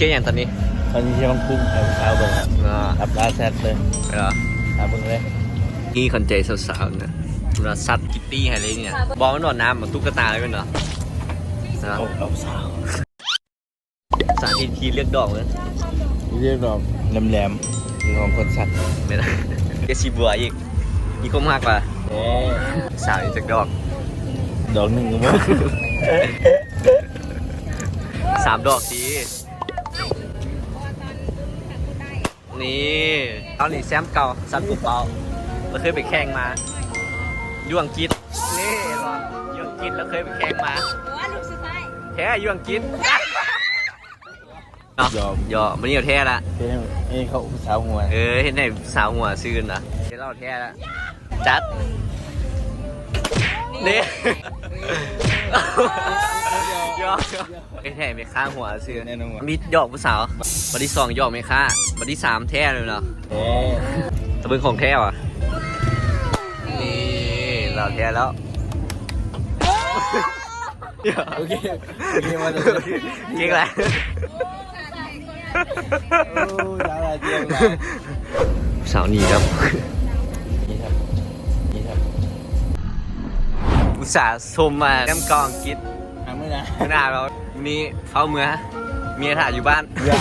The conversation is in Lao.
ເຮັດຫຍັງຕອນນີ້? ຕອນນີ້ກຳລັງປຸງໃຫ້ຜູ້ສາວເບິ່ງ ອ່າ ອັບລາແຊັດເລີຍ ເອີ ຖ້າເບິ່ງເລີຍ. ນີ້ຂວັນໃຈສາວໆນະ ລະຊັດກິດຕີ້ໃຫ້ເລີຍນີ້ນະ. ບໍ່ ມັນວ່ານ້ຳມັນຕຸກກະຕາເລີຍແມ່ນບໍ່? ເນາະ ເອົາ ເອົາສາວ ສາທິດທີ່ເລືອກດອກເລີຍ ເລືອກດອກແຫຼມໆ ຂອງຄົນສັກ ແມ່ນ ເຈຊິບົວອີກ ມີຄວາມຮັກວ່າ ເອີ ສາວອີກຈັກດອກ? ດອກໜຶ່ງກໍພໍ ສາມດອກຕິ. ນີ້ ເອົານີ້ແຊມເກົ່າ ສັກປູເປົ້າ ລາວເຄີຍໄປແຂ່ງມາ ຢູ່ອັງກິດ ນີ້ ຢູ່ອັງກິດ ລາວເຄີຍໄປແຂ່ງມາ ແທ້ ຢູ່ອັງກິດ ເນາະ ຢອກ ຢອກ ມື້ນີ້ເອົາແທ້ລະ ເຮັດໃຫ້ເຂົາຜູ້ສາວຫົວ ເອີ ເຮັດໃຫ້ຜູ້ສາວຫົວຊື່ນນະ ເຮັດເອົາແທ້ລະ ຈັດ ນີ້ ຢອກ ຢອກ ເຮັດໃຫ້ແມ່ຄ້າຫົວຊື່ນ ແນ່ນອນ ມີຢອກຜູ້ສາວ ບັດທີສອງຢອກແມ່ຄ້າ ບັດທີສາມແທ້ເລີຍເນາະ ເອີ ຕະເບິ່ງຂອງແທ້ຫວາ ນີ້ ລາວແທ້ແລ້ວ ໂອເຄ ໂອເຄ ມາ ເກັ່ງຫຼາຍ ໂອ້ຍ ສາວໜີແລ້ວ ນີ້ແທ້ ນີ້ແທ້ ອຸດສ່າຊົມມານຳກອງກິດ ຫາມື້ໜ້າ ມື້ໜ້າເຮົາມີເຝົ້າເມືອ ເມຍຖ້າຢູ່ບ້ານ ເອີ.